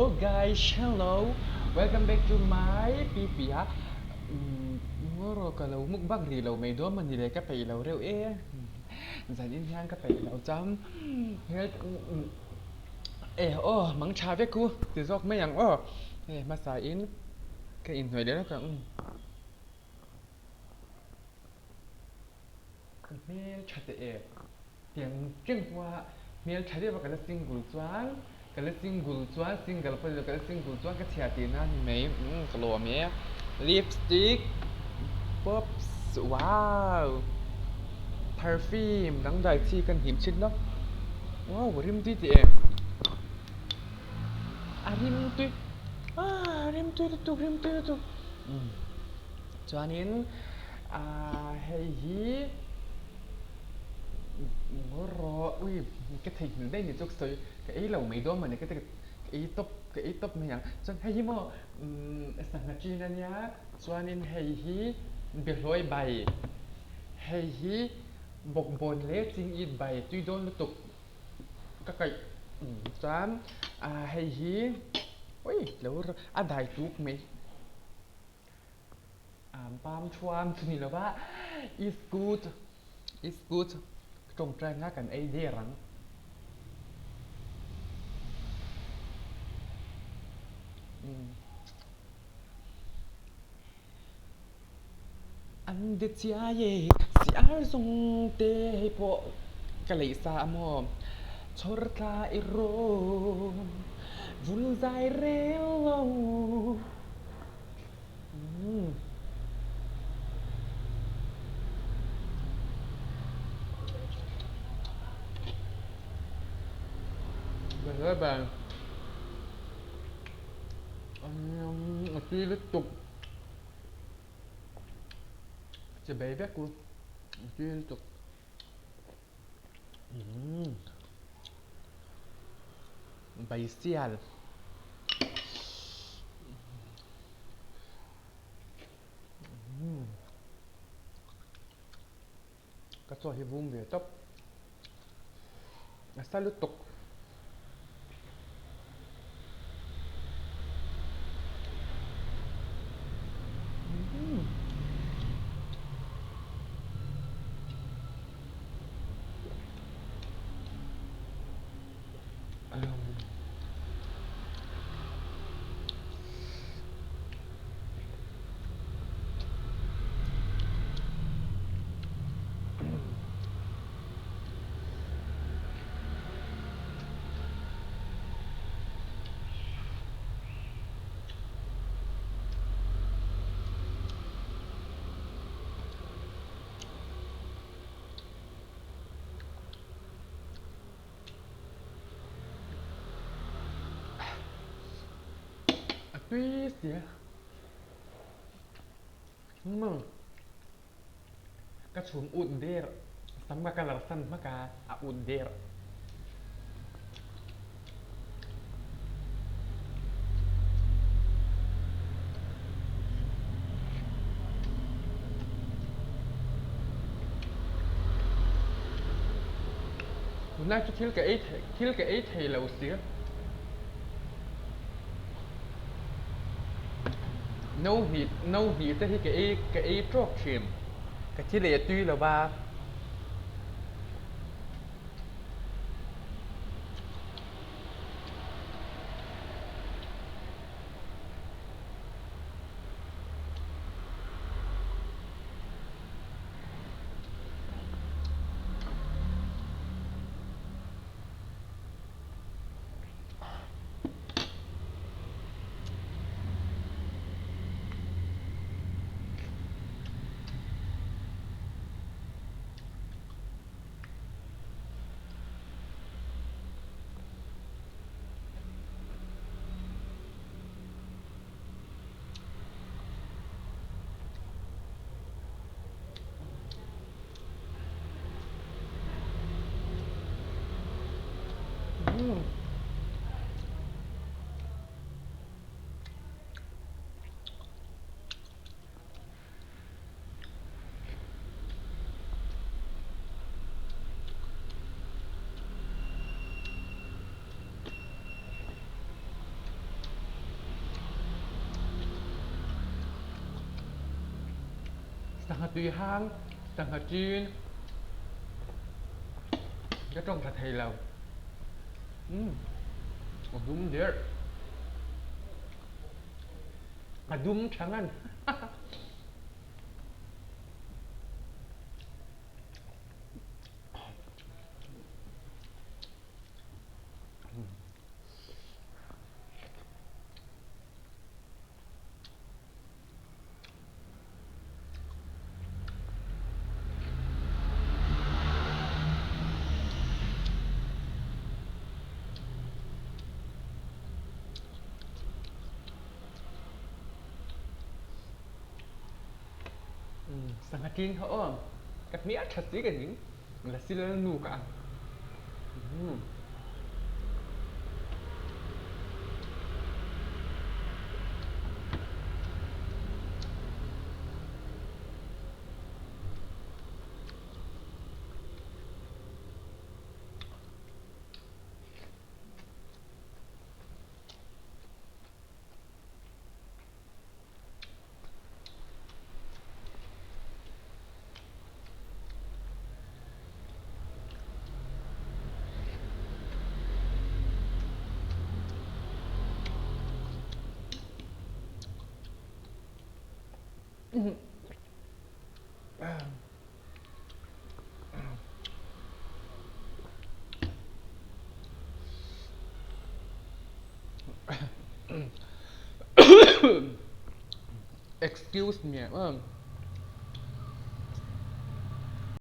Hello guys, hello. Welcome back to my PP a. Ngawraw ka lo mukbang rih lo mai dawn mawni le ka peih lo reuh e. Zan in hian ka peih lo chang. E aw mang tha vek u ti zawk mai ang aw. Hei hmasa in ka inhnawih leh lawk ang. Ka hmel tha teh e. Tiang reng pawha hmel tha deuh a ka la single chuan ka la single chuan single pawh ni lo ka la single chuan ka chhia tihna a ni mai umm ka lawm e lipstick pops wow perfume dangdai chi ka hnim chhin lawk wow rim tui teh e a rim tui ah rim tui lutuk rim tui lutuk umm chuanin ah hei hi. Rawh ui ka theihnghilh daih ni chu ka sawi ka ei lo mai dawn mawni ka ti ka ei tawp ka ei tawp mai ang chuan hei hi maw sangha chin a nia chuanin hei hi behlawi bai hei hi bawkbawn leh chingit bai tui dawn lutuk ka kaih chuan hei hi ui lo a dai tuk mai. Pam thuam chu ni lova is good is good tawngtai nga kan ei der ang. An de chiai e si ar zawng te hei pawh ka leih sa a maw chhawr thla i rawm vul zai rel lo. A tui lutuk che bei vek u a tui lutuk Bai sial. Ka chaw hi vum ve tawp. A sa lutuk. A tui sia. Umm ka chhum ut der sam ka colour san hmak a a ut der. Tunlai chu thil ka ei thei thil ka ei thei lo si. No hnih no hnih te hi ka ei ka ei tawk thin. Ka thi leh tui lo va. tui hang sangha chin ka tawng tha thei lo umm a dum der a dum tha ngan Sangha ṭin kha aw ka hmel ṭha si ka ning la si lal nu ka ang. Excuse me.